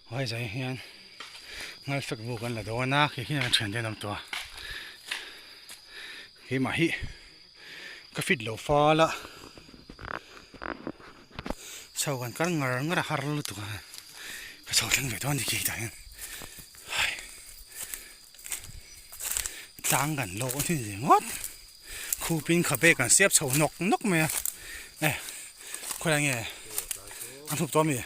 Hawai zai hian ngal fek bu kan la dawn a khi hian thian te an awm tawh a keimah hi ka fit lo fal a chho kan kal ngar ngar a har lutuk a ka chho thleng ve dawn a ni khi tah hian tlang kan lawk a ni ringawt khupin khabe kan siap chho nawk nawk mai a e khawilai nge an thup tawh ami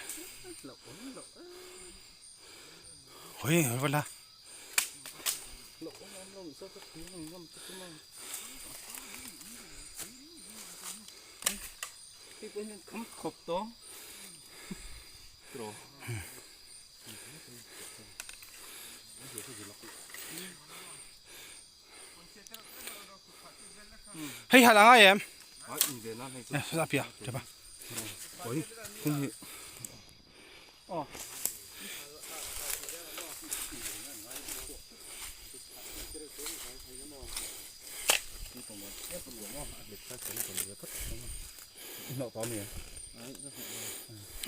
hawi hawi vel a. Hei hal anga em a pia tha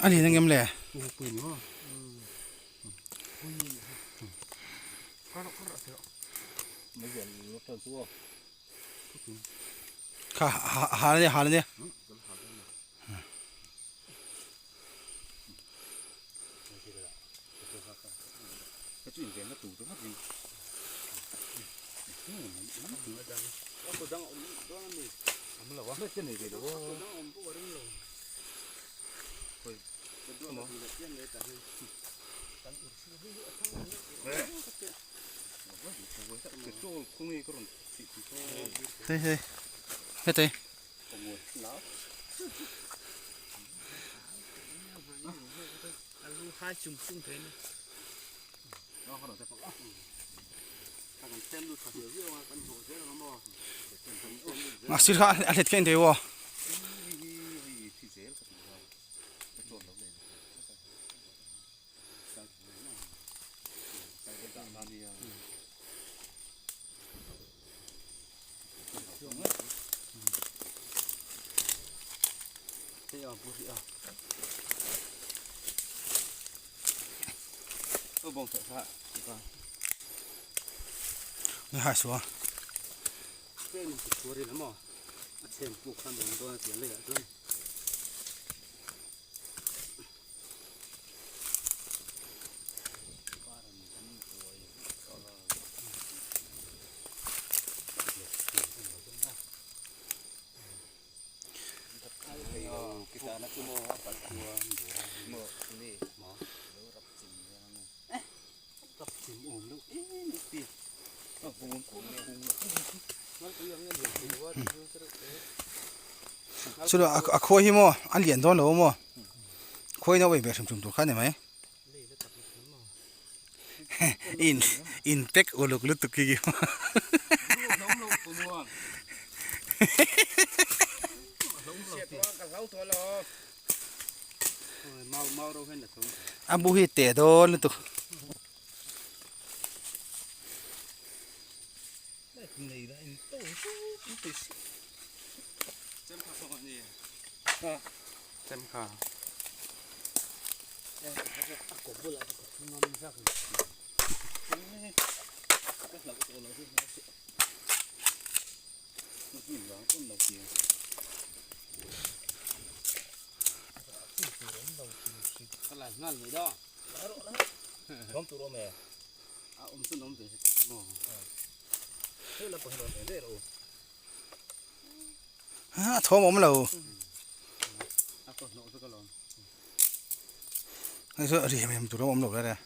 a ni nang em le Kha hal ania hal ania. Hei hei hetei a sir kha a hlet kha in thei aw. Hai suah. Chu a khawi hi maw a lian dawn lo maw khawi na awih ve hrim hrim tur kha a ni mai in in pack uluk lutuk hi a bu hi teh dawn lutuk. A thawm awm lo hei chu ri em em tur a awm lo reng reng.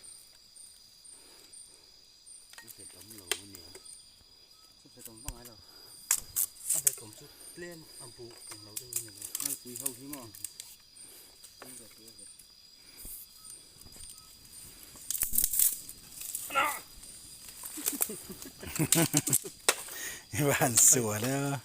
I van sual e a.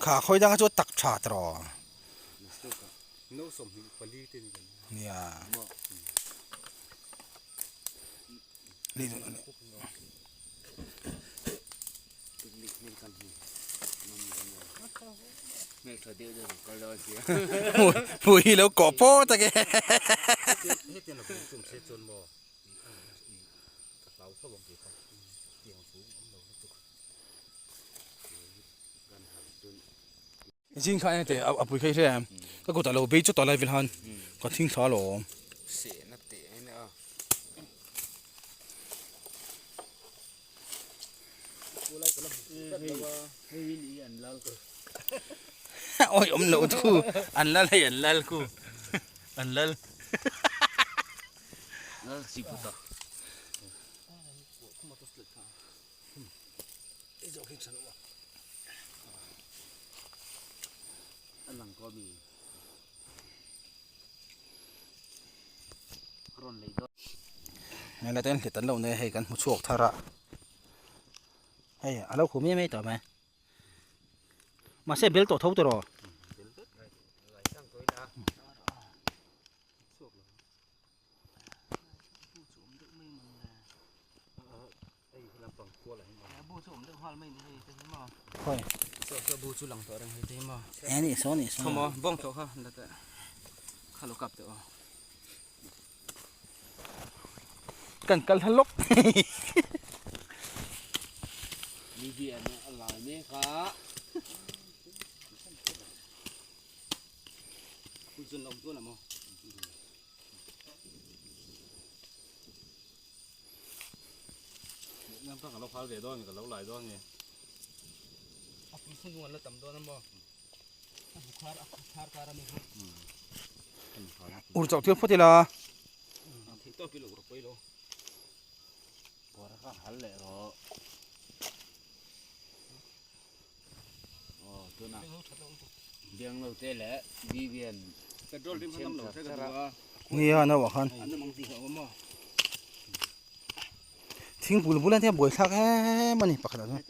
Kha khawi danga chu tak tha tawh. Nia. Hmui hi lo kawh pawh tak e. Zing kha eng te a pui kha i hria em? Ka kutah lo bei chu tawh lai vel khan ka thing thla alawm. Sehna teh a nia. Oi awm loh thu an lal hei an lal khu an lal. Lal chi puta. Hmel ten hlit an lo nei a hei kan hmu chhuak thar a hei a lo khu mai mai tawh mai mahse bel tawh tho tawh rawh. Kan kal hla lawk. Ur chauh tir phawt ila. Nia no ah khan. Thingpui bulah hian buaithlak em a ni pakhat ah chuan.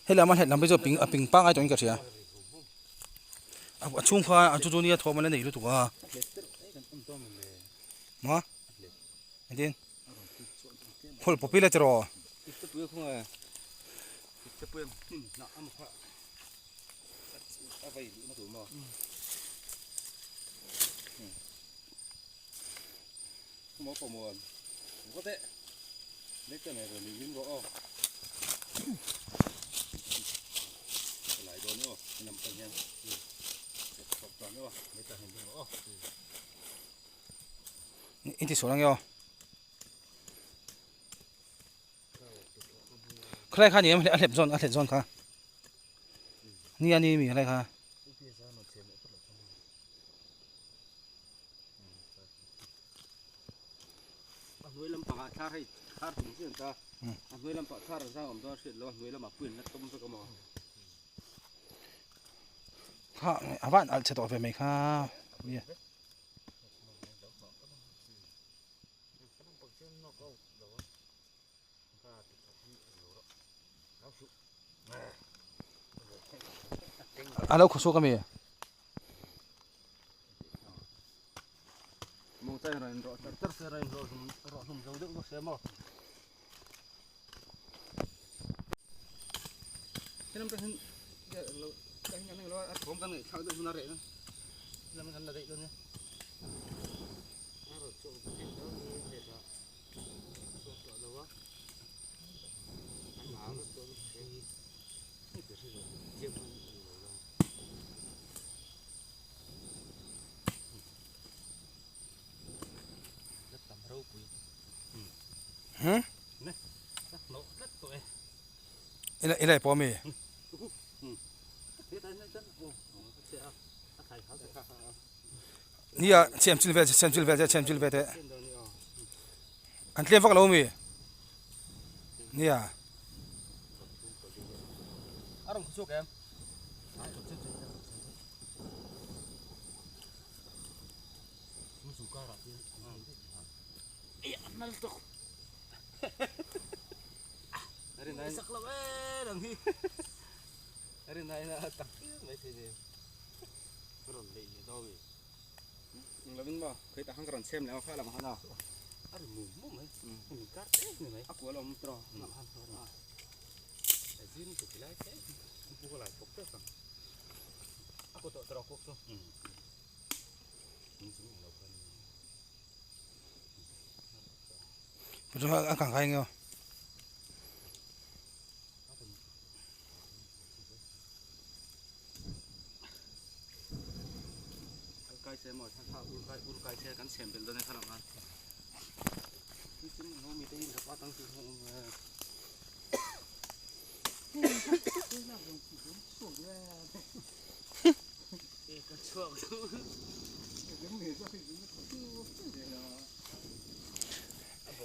Helai a hlet lam phei chu a ping a ping pangai tawhin ka hria a chhung kha a chu chu nia thawm a la nei lutuk a maw engtin hawlh pawp ila tiraw. In ti sual ange aw. Khalai kha ni em a hlep zawn a hlep zawn kha. Ni a ni mi khalai kha. A hnuai lampangah thar hei thar tum chian ta a hnuai lampah thar zang awm dawn a hriat lo a hnuai lamah puin la tawm vek a maw. Kha a van alh chhe tawh ve mai kha. A lo khaw chhuak a mi? Lam kan la daih dawn nia. A rawn chawk vek dawn ni hetah chhuak tawh lo a. An ang vek tawh lutuk hi. Hei ber hi rawn chiang hman a ni lo la. La tam ropui. Hmm? Ne. La hnawh tlat tawh e. Ila ila pawh mi. Nia chem chil ve chem chil ve chem chil ve te. An tlem vak lo mi. Nia. Arong chuk em. Sak lo e nang hi. Rin ai na tak mai thei ni. Rawn lei ni daw mi. Eng lovin maw khawi tah khan ka rawn chhem leh ang kha lamah khan a. A ri mum mum mai. Min kar tep ni mai. A kual awm tawh lamah khan a. A zin chu ti lai tep. An pu ka lai pawk tep ang. A kut tawh tawh kuk chu. Min zung eng lo khan. A kang khai ngeo.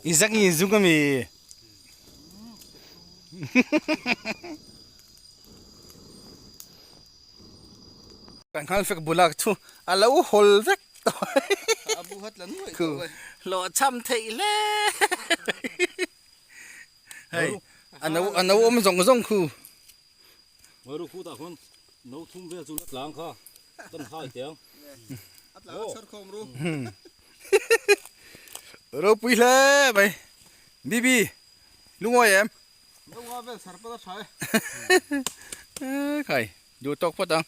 I zak in zung ami. Kan nghal fek bulak chu a lo hawl vek tawh khu hlawh chham theih hle hei a no a no awm zawng zawng khu. Ngawi ru khutah khuan no thum vel chu la tlang kha kan hai teh ang. A tlang a chhar khawm ru. Ropui hle mai Bibi lungawi em? No nga vel chhar pawh a tha e. Khai duh tawk phawt ang.